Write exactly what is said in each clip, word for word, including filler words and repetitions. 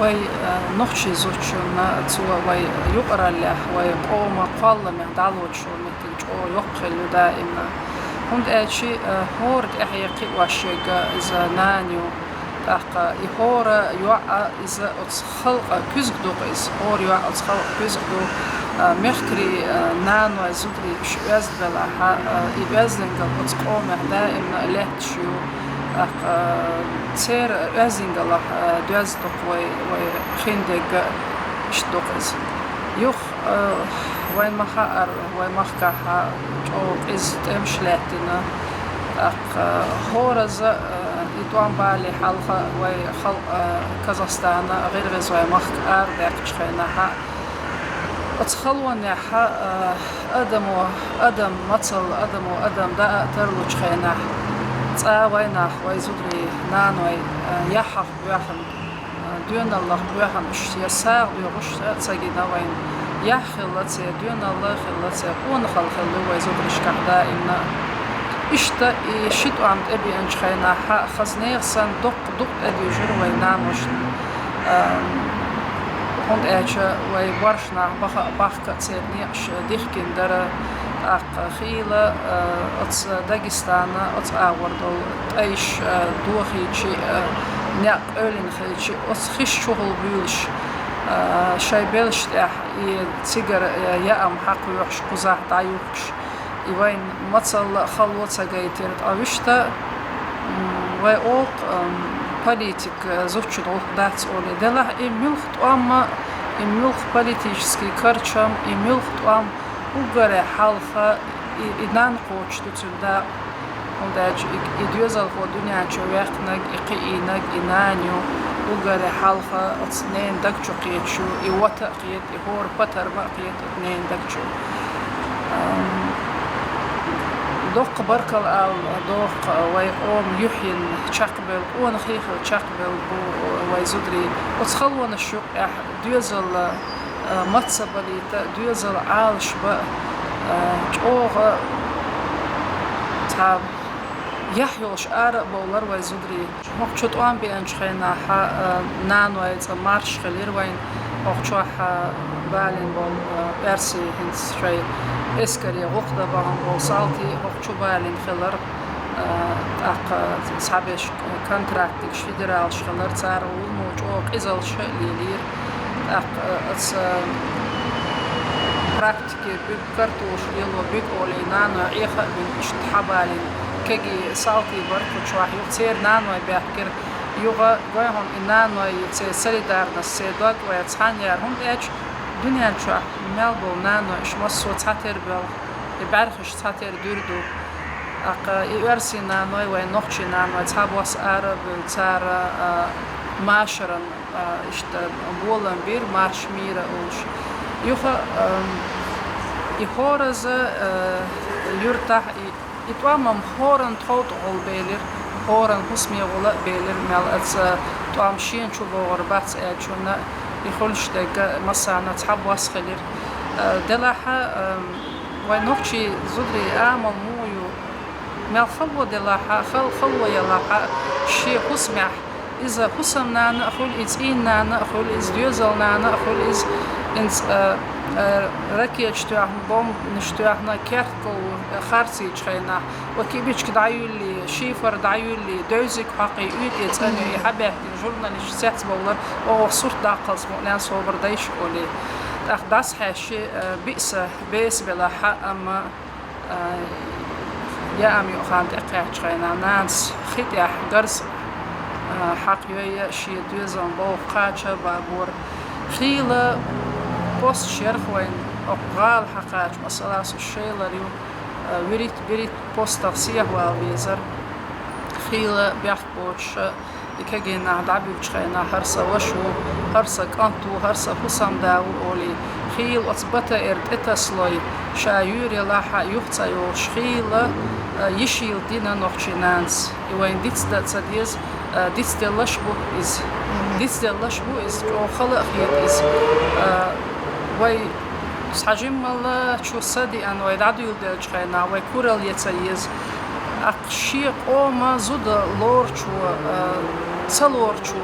Вай, э, нохчий зудчунна цо вай юкъараллех, вай къоман кхолламех дӀалоцуш йола моттиг чӀогӀа йоккха хилла ю даимна. ХӀунда аьлча, э, хӀора тӀехье кхиош ерг иза нана ю. ТӀаккха и хӀора йоӀ а иза оцу халкъан куьзга ду-кх иза, хӀора йоӀ оцу халкъан куьзга ду, э, мехкарий, э, наной, зударий уьш оьзда белахь а, э, и оьздангалла оцу къомах даимна а лаьтташ ю. ТӀаккха, э, церан оьздангаллах, э, доьзна ду-кх вай, вай хиндерг а, иштта ду-кх иза. Юха, э, вайна ма-хаъара, вай махкахь чӀогӀа къиза тӀемаш лаьттина. ТӀаккха хӀораза, э, и тӀом балале хьалха вай халкъ, э, Казахстана, ГӀиргӀизойн махка арадаьккхачу хенахь а, оцу халонехь а, э, адамо адам, мацалла адамо адам даа а тарлучу хенахь, цкъа вайнах, вай зударий, наной, э, яххьах боьхна, э, доьналлах боьхна, уьш я сагӀа доьхуш а ца гина вайна. Яхь хилла церан, доьналла хилла церан, къонахалла хилла вай зударшкахь даимна. Иштта и ши тӀом тӀебеанчу хенахь а, хаза нехан санна, доккха дукъ тӀедуьйжира вай наношна. Ам, хӀунда аьлча вай боршнах баха а, бахка а церан некъаш дихкина дара. ТӀаккха хийла, а, оцу Дагестана, оцу агӀор долу тӀайш, а, дохийча, а, некъ къевлина хилча, оцу хиш чухула буьйлуш, а, шайн белшаш тӀехь и цигара, а, яам хьакхоьхьуш, кхузахь дӀаюхкуш, и вайна мацалла а, хало а ца гайтира. Ткъа вуьшта, м, вай олу-кх, м, политик, а, зудчун гӀуллакх дац олий. Делахь и муьлхха тӀом а, и муьлхха политический карчам, и муьлхха тӀом уггаре хьалха и, и нанна кхочуш ду цуьнан дакъа. ХӀунда аьлча и, и доьзалхо дуьнен чу ваьккхинарг, и кхиийнарг, и нана ю, уггаре хьалха оцу ненан даг чу кхеташ ю, и вата а кхета, и хӀора патарма а кхета оцу ненан даг чу. Ам, доккха баркалла ала доху-кх вай къоман юьхь йина чекхбевлла, къонахий хилла чекхбевлла бу вай зударий. Оцу халонаш юкъехь доьзалла, а, маца балийта, доьзал Ӏалашбан, а, чӀогӀа цхьа яхь йолуш ара а бовлар вай зударий. ХӀокху чу тӀом беанчу хенахь а, а, наной цкъа марша хилира вайна. ХӀокху чохь, а, балийна болу, а, оьрсий хӀинца шайн эскаре гӀуллакх дан бахана болу салтий хӀокху чу балийна хилар. А, тӀаккха цхьаберш контрактникаш, федералаш хилар, цара вуно чӀогӀа къизаллаш а лелийра. ТӀаккха, а, оцу практике буьгу, картош лело буьгу олий, наной Ӏеха а бина, иштта хьабалийна кегий салтий бара кху чохь. Юха церан наной баьхкира. Юха гой хьуна и наной, церан солидарность, церан дог вай цхьаьна яра, хӀунда аьлча дуьнен чохь мел болу наной, уьш массо а цхьатера боьлху, и бӀаьрхиш цхьатера дуьра ду. ТӀаккха и оьрсийн наной, вайн нохчийн наной цхьабосса ара а бевлла, цара, а, машаран, а, иштта болам бира, марш мира олуш. Юха, ам, и хӀораза, а, юьртахь и, и тӀом-м хӀоранна тхов тӀе гӀолбелира, хӀоранна хӀусаме гӀола а белира, мел оцу тӀом шена чу богӀур бац аьллачунна, и хуьлуш дерг а массарна цхьабосса хилира. А, делахь а, ам, вайн нохчийн зударийн амал муха ю? Мел хало делахь а, хал-, хало ялахь а, шен хӀусамехь, иза хӀусамнана а хуьлу, и цӀийнан нана а хуьлу, иза доьзалан нана а хуьлу, иза, иза, а, а, ракеташ тоьхна, бомбанаш тоьхна, керт говр, а, харцийчу хенахь, ва кибичка дӀаюьллий, шифер дӀаюьллий, девзиг хьокхий, уьйтӀе цӀанъюй, и хьабаьхкина журналисташ цецбовлар, оха сурт даккхалц мукъ лен собар дайша олий. ТӀаккха дӀасахьаьжча, а, биъса, беса белахь а, амма, а, яам юкъахь тӀекхаьчча хенахь, нанас хи тӀехь гарз, а, хьакхайой, шен доьзална бовха кхача а бабора. Хийла посташ ярх вайн, окху гӀала хьакхача, масала, со Шелара ю, а, вуьрхӀитта-берхӀитта постах сехьавала везара. Хийла бехк боцуш, и кегий нах дӀабуьгучу хенахь, хӀара сан ваша ву, хӀара сан кӀант ву, хӀара сан хӀусамда ву олий, хийла оцу БТР тӀетасалой, ша юьйр ялахь а юха ца йолуш, хийла, а, йиш йийла дина нохчийн нанас. И вайна дицдан а ца деза, а, дицделлаш а бу иза. Дицделлаш а бу иза, чӀогӀа хала а хета иза. А, вай схьажиммалла чу са а деана, вай дӀадуьйладелчу хенахь, вай куралла ян ца еза. ТӀаккха шен къоман зуда лоручо, а, ца лоручо,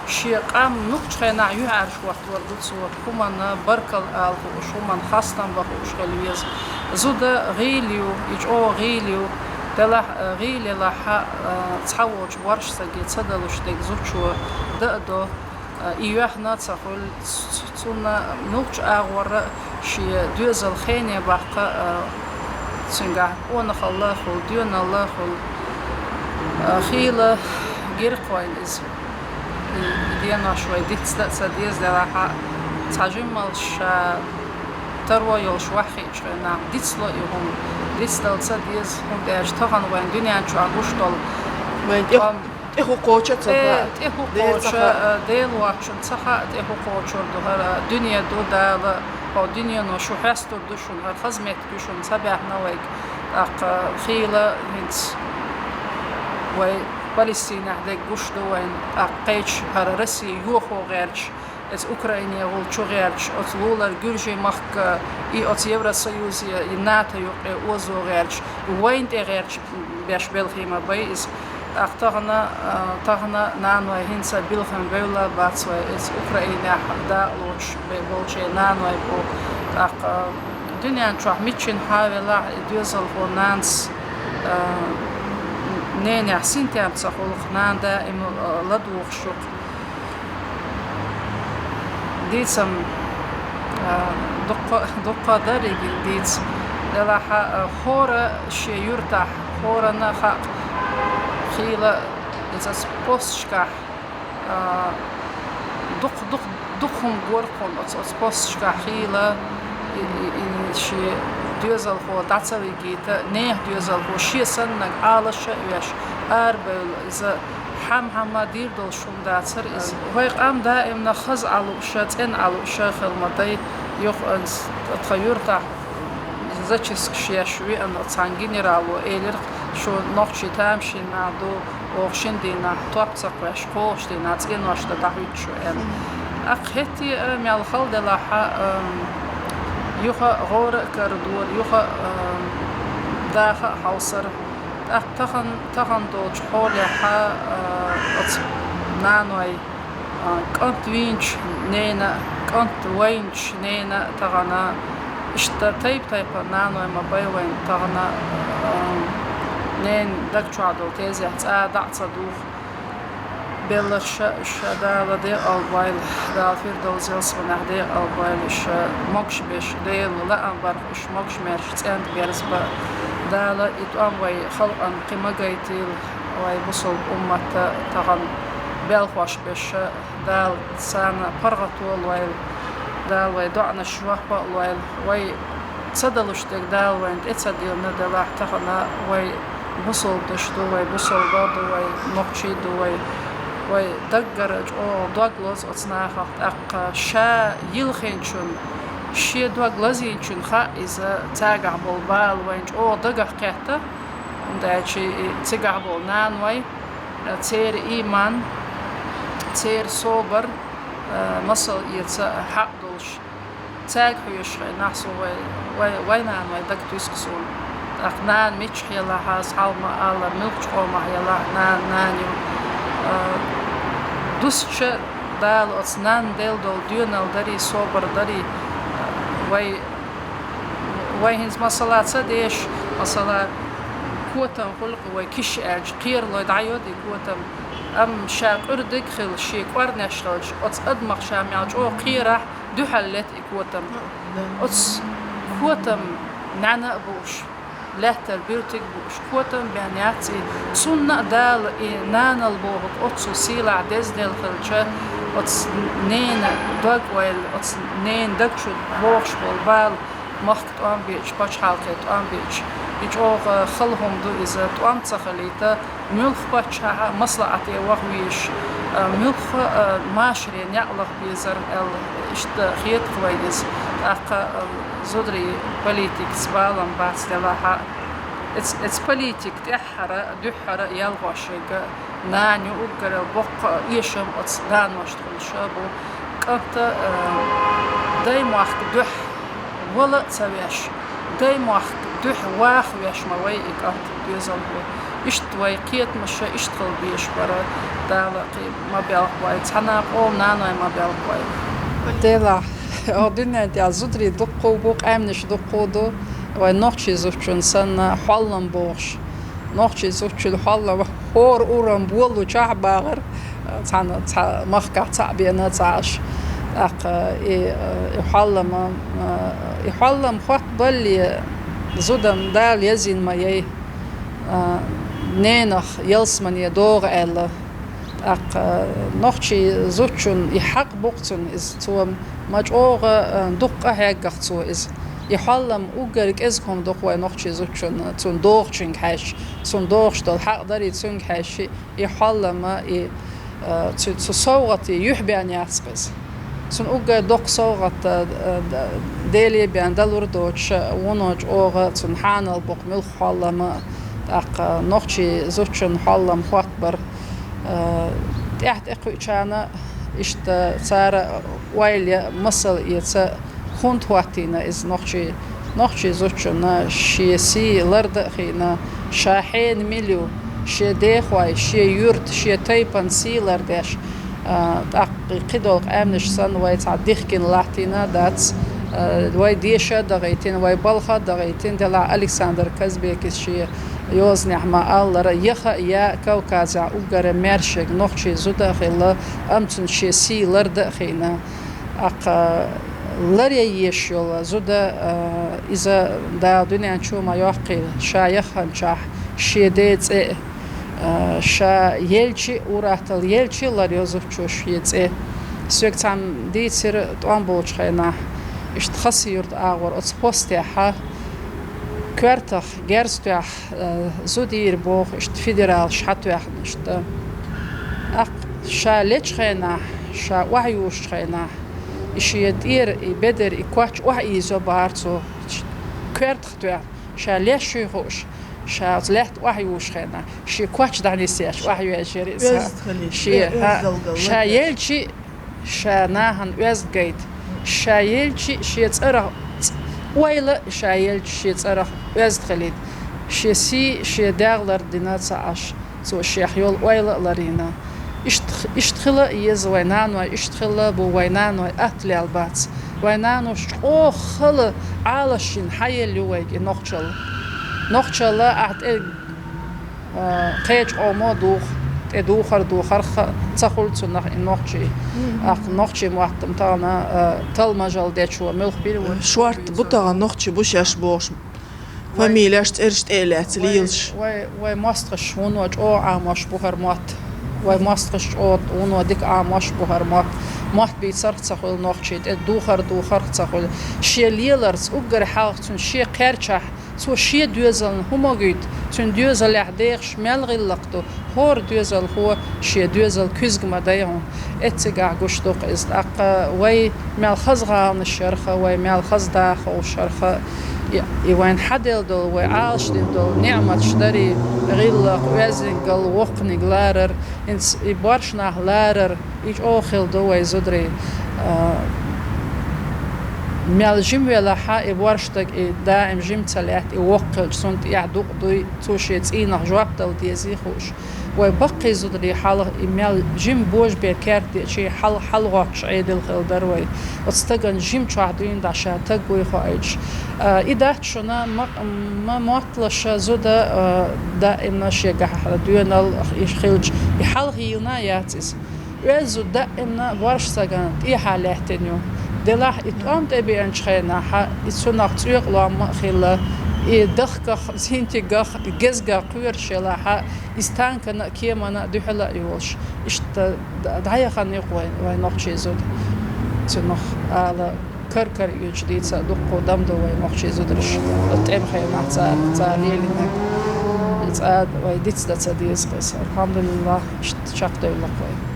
Шен къам нух хенахь юьхьӀаьржа хӀоттор ду цо, хӀуманна баркалла ала хууш, хӀуманна хастам бан хууш хила веза. Зуда гӀийла ю, и чӀогӀа гӀийла ю, делахь а, гӀийла елахь а, цхьаволчу борш саге ца далуш дерг зудчо дан а до, и йоьхна а ца хуьлу, ц-, ц-, цунна нух агӀор а шен доьзал хене баккха а, цуьнгахь къонахалла а хуьлу, доьналла а хуьлу. А, хийла гира-кх вайна иза. И, и денош вай дицдан а ца деза, делахь а, цхьа жиммалш ша таро йолуш ваххиъчу хенахь дицло и хӀума, дицдала ца деза, хӀунда аьлча тахана вайн дуьнен чохь гуш долу вайн тӀе-, тӀом тӀе хӀу кхочу а ца хаьа, тӀе хӀу кхочу а, Дела воцчунна ца хаьа, тӀе хӀу кхочур ду хӀара дуьне ду, Дала хӀо дуьнено шу хьестур ду шуна, хӀара хаза меттиг ю шуна ца баьхна вайга. ТӀаккха хийла хӀинца вай Палестинехь дерг гуш ду вайна, тӀаккха кхечу хӀара Россия йохо гӀерташ, эца Украине гӀулчу гӀерташ, оцу лулара Гуьржийн махка, и оцу Евросоюзе, и НАТО юккъе озо гӀерташ, и вайна тӀе гӀерташ беш белхий ма бай иза. ТӀаккха тахана, а, тахана наной хӀинца билхам бевлла бац вай, эца Украинехь дакъалоцуш бе-, болчу наной бу. ТӀаккха дуьнен чохь миччина хьа велахь, и доьзалхо нанас, а, ненехь синтем ца хуьлу-кх, нана даима, а, ладугӀуш ю-кх. Дийцам, а, дуккха, дуккха дара и дийца. Делахь а, хӀора шен юьртахь, хӀоранна а хаьа хийла иза посташкахь, а, дукха, дукха, дукха хӀума гора кхунна оцу, оцу посташкахь хийла, и, и, и шен доьзалхо дӀа ца вигийта, нехан доьзалхо шен саннарг Ӏалаш а оьшуш, арабевлла иза хьам-хьамма дийр долуш хӀума дацара иза. Вай къам даимна хаза Ӏа лууша, цӀена Ӏа лууша хила ма дай, юха ас тхан юьртахь зачистка еш веана цхьана генерало элира, шу нохчий тамашийна нах ду, оха шина дийнахь топ ца кхоьш, кхоалгӀачу дийнахь цӀенош дан дӀахӀуьттуш шу аьлла. ТӀаккха хӀетте а мел хала делахь а, ам, юха гӀора а карадора, юха, ам, даха а хьовсара. ТӀаккха тахана, тахана долчу хьолехь а, а, оцу наной, а, кӀант вийначу ненан а, кӀант вайначу ненан а тахана, иштта тайп-тайпана наной ма бай вайна тахана, а, ненан даг чохь долу тезет цкъа а дӀа а ца духу. Белларш а уьш Дала декъал бойла, Дала Фирдовс ялсаманехь декъал бойла уьш, могуш беш, Делан лаам барх уьш могуш-маьрша цӀенга берзабан. Дала и тӀом вай халкъана кхин ма гайтийла, вай бусалба уммат а тахана белхош беш, Дала царна паргӀато лойла, Дала вай доӀанаш жоп а лойла, вай ца далуш дерг Дала вайна тӀе ца диллина делахь, тахана вай бусалбанаш ду, вай бусалба ду, вай нохчий ду, вай, вай даггара чӀогӀа дог лозу оцу нахах, тӀаккха ша йилхинчун, шен дог лазийначун хаьа иза, цаьргахь болу бала вайна чӀогӀа дагах кхетта, хӀунда аьлча и цигахь болу наной, церан ийман, церан собар, а, масал эца хьакъ долуш. Цаьрга хьоьжуш хенахь со вай, вай, вай нана вай дага туьйсу суна. ТӀаккха нана мичахь елахь, аса хьалха ма-аллара, муьлххачу къомах елахь, нана нана ю. А, дустча Дала оцу нанна делла долу доьналла дарий, собар дарий, а, вай, вай хӀинца масала ца деш, масала, котам хуьлу-кх вай киш аьлча, кхералой дӀайода и котам. Амма ша къуьрдиг а хилла, шен кӀорнеш хилча, оцу адамах ша мел чӀогӀа кхерахь, дуьхьал лета и котам. Оцу котам нана а бууш, лаьттара буьртиг а бууш, котам бен яц и. Цунна а Дала и нанал бохург оццул сийлахь дезделла хилча, оцу ненан дог ойла, оцу ненан даг чу бохуш болу бала, махка тӀом беача, пачхьалкхе тӀом беача, и чӀогӀа хала хӀума ду иза, тӀом ца хилийта, муьлхха паччахьа а маслаӀате ваха везаш, а, муьлхха а, а, машаре некъ лаха безар аьлла, иштта хета-кх вайна иза. ТӀаккха, а, зударий политикаца балам бац делахь а, эц-, эца политика тӀеххьара, дуьххьара ялхош ерг а нана ю, уггар а боккха эшам оцу наношна хуьлуш а бу. КӀанта, а, даймохк дуьхьа вала а ца веш, даймохк дуьхьа ваха веш ма вай и кӀант доьзалхо. Иштта вай кхетамаш а иштта хила безаш бара. Дала кхы ма белха вай, цхьана къоман наной ма белха вай. Делахь, оха дуьнен тӀехь зударий дуккха бу, къаьмнаш дуккха ду, вай нохчий зудчун санна хьоллам бохуш. Нохчий зудчун хьоллам хӀора урам боллучохь бахара, цхьана, цхьа махкахь цхьаъ беана ца Ӏаш. ТӀаккха и, и хьоллама, и хьоллам хоттабалле, зуда-м Дала езйина ма яй, ненах ялсамане догӀу аьлла. ТӀаккха нохчий зудчун и хьакъ бу-кх цуьнан иза, цо ма чӀогӀа, дуккха а хьегна-кх цо иза. И хьоллам уггар кӀезиг хӀума ду-кх вай нохчий зудчун, цунна догӀучуьнга хьаьжча, цунна догӀуш долу хьакъ дарий цуьнга хьаьжча, и хьоллама, и, цу, цу совгӀатан юьхь бен яц-кх иза. Цунна уггар доккха совгӀат, Деле бен далур доцуш, вуно чӀогӀа цунна хьанал бу-кх муьлхха хьоллама, тӀаккха нохчий зудчун хьоллам хоттабар. ТӀаьхьа тӀекхуьучарна иштта цара ойла ян, масал эца, хӀунда хӀоттийна иза нохчий, нохчий зудчунна шен сий лардан а хиъна, ша хьенан мила ю, шен дехой, шен юьртан, шен тайпан сий лардеш, тӀаккха кхидолу къаьмнаш санна вай цхьа дихкина латтийна а дац, вай деша а дахийтина, вай балха а дахийтина, делахь Александр Казбекис шен йозанехь ма-аллара, яха а ян Кавказехь уггар маьршаг нохчий зуда а хилла, амма цуьнан шен сий лардан а хиъна. ТӀаккха ларъян езаш йолу зуда, иза Дала дуьнен чу ма йоккхийла, ша яхханчохь шен ден цӀе а, ша елча а, ур-атталла елча а ларйо зудчо шен цӀе. Соьга цхьамма дийцира тӀом болчу хенахь, иштта Хасси-Юрт агӀор оцу постехь, коьртах герз тоьхна, зуда йийр боху, иштта федералаш хьан тоьхна иштта. ТӀаккха ша лечу хенахь, ша охьаюьйшучу хенахь, и шен тӀера, и бедар, и коч охьаийзо бахара цо, коьртах тоьхна, ша леш шуьй хууш, ша оцу лаьтта охьаюьйшучу хенахь, шен коч дӀанисъеш охьайоьжна яра иза. Оьзда хилийта, шен, э, хӀа, оьздангалла ша ларъеш. Елча а, ша нахана оьзда гайта, ша елча а шен цӀарах, ойла а ша елча шен цӀарах оьзда хилийта, шен сий, шен дегӀ лардина ца Ӏаш, цо шех йолу ойла а ларйина. Иштта, иштта хила а еза вай наной, иштта хилла а бу вай наной, атта лелла бац. Вай нанош чӀогӀа хала Ӏалашйина хьаелла ю вайга и нохчалла. Нохчалла ахь тӀе А, кхечу къомо а духу, тӀе духар духарх а ца хуьлу цунах и нохчий. Мгм. ТӀаккха нохчий мотт-м тахана, а, талмажалла дечо муьлх бира ву? Шорта бу тахана нохчий бу шаьш бохуш. Вай, фамилеш, цӀераш тӀе а лаьцна вай, лелаш. Вай, вай мостагӀаш вуно чӀогӀа Ӏамош бу хӀара мотт. Вай мостагӀаш чӀогӀа вуно дика Ӏамош бу хӀара мотт. Мотт бийцарх ца хуьлу нохчий, тӀе духар духарх ца хуьлу. Шен леларца уггар хьалха цуьнан шен кхерчахь Цо шен доьзална хӀун магийта, цуьнан доьзалехь дехаш мел гӀиллакх ду, хӀора доьзалхо шен доьзал куьзга ма дай хьуна. Эццигахь гуш ду-кх иза. ТӀаккха вай мел хаза гӀаланаш ярха, вай мел хаза даха ховшарха, и, и вайна хьаделла долу, вай Ӏалашдина долу неӀматаш дарий, гӀиллакх, оьздангалла, воккханиг ларар, хӀинца и борш нах ларар, И чӀогӀа хилла ду вай зударий. А, мел жима велахьа, и борш стаг, и даим жима ца лаьтта, и воккха хилча, цунна тӀехь дукъ дуй, цо шен цӀийнах жоп дала дезий хууш. Вай баккхий зударий хьалха, и мел жима божабер керта деачий, хьал-, хьалагӀоттуш Ӏедал хилла дара вай. Оцу стагана жима чохь дуьйна дӀа ша таг вуй хоуьйтуш. А, и дац шуна ма-, ма-, моттлаша зуда, а, даимна шегахь доьналла и хилча, и хьалха йийна яц иза. Оьзда зуда даимна борш стагана тӀехьа лаьттина ю. Делахь и тӀом тӀе беанчу хенахьа, и цунах цӀоькъалом а хилла, и дахках, зинтигах, гезгах кхоьруш елахьа, иза танкана а, кемана а дуьхьала а йолуш. Иштта д-, дӀаяхана ю-кх вай, вай нохчий зуда. Цунах ала кар-кар оьцуш дийца а дуккха дам ду вай нохчий зударш. ТӀеман хенахь цара, цара лелийнарг. И цӀа вай диц дан ца деза-кх иза. Алхьамдулиллах, иштта чекхдевлла-кх вай.